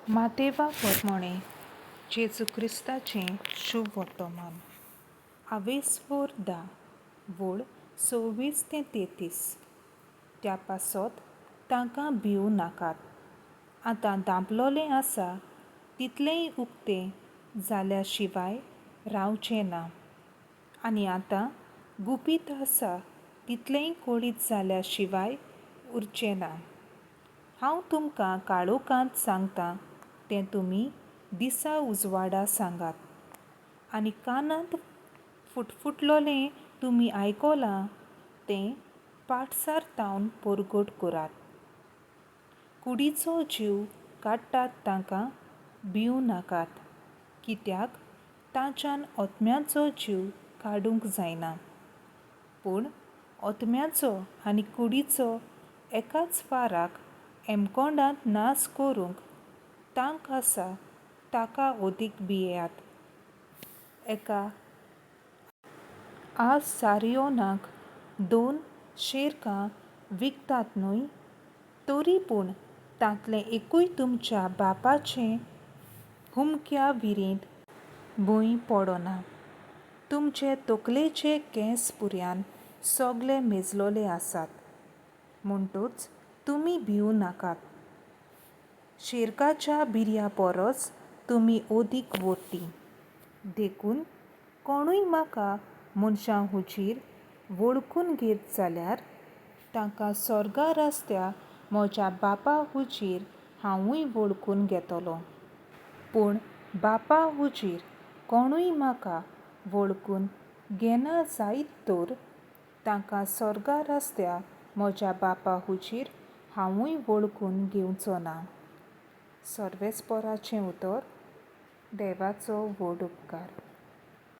मातेवा पोरमोणें जेजू क्रिस्ताचें शुभ वर्तमान आवेस्वोर धा वोळ 26 ते 33. त्या पासत तांकां भिवूं नाकात. आतां धांपलोलें आसा तितलेंय उक्तें जाल्या शिवाय रावचें ना आनी आतां गुपीत आसा तितलेंय कळीत जाल्या शिवाय उरचें ना. हांव तुमकां काळोखांत सांगतां तें तुमी दिसा उजवाडा सांगात आनी कानांत फुटफुटलोलें तुमी आयकलां तें पाटसार तावन परगट करात. कुडीचो जीव काडटात तांकां भिवूं नाकात, कित्याक तांच्यान आत्म्याचो जीव काडूंक जायना. पूण आत्म्याचो आनी कुडीचो एकाच फाराक एमकोंडांत नास करूंक तांक आसा ताका ओदीक भियेयात. एका आसारियोनाक दोन शेरकां विकतात न्हय? तरी पूण तांतलें एकूय तुमच्या बापाचे हुमक्या विरींत भूंय पडना. तुमचे तकलेचे केंस पुर्यान सगळे मेजलोले आसात. म्हणटूच तुमी भिवूं नाकात. शेरकाच्या बिरया परस तुमी ओदीक व्हडटी. देखून कोणूय म्हाका मनशां हुजीर वळखून घेत जाल्यार ताका सोर्गार आसत्या म्हज्या बापा हुजीर हांवूय वळखून घेतलो. पूण बापा हुजीर कोणूय म्हाका वळखून घेना जायत तर ताका सोर्गार आसत्या म्हज्या बापा हुजीर हांवूय वळखून घेवचो ना. सर्वेस्पोराचें उतर. देवाचो व्हड उपकार.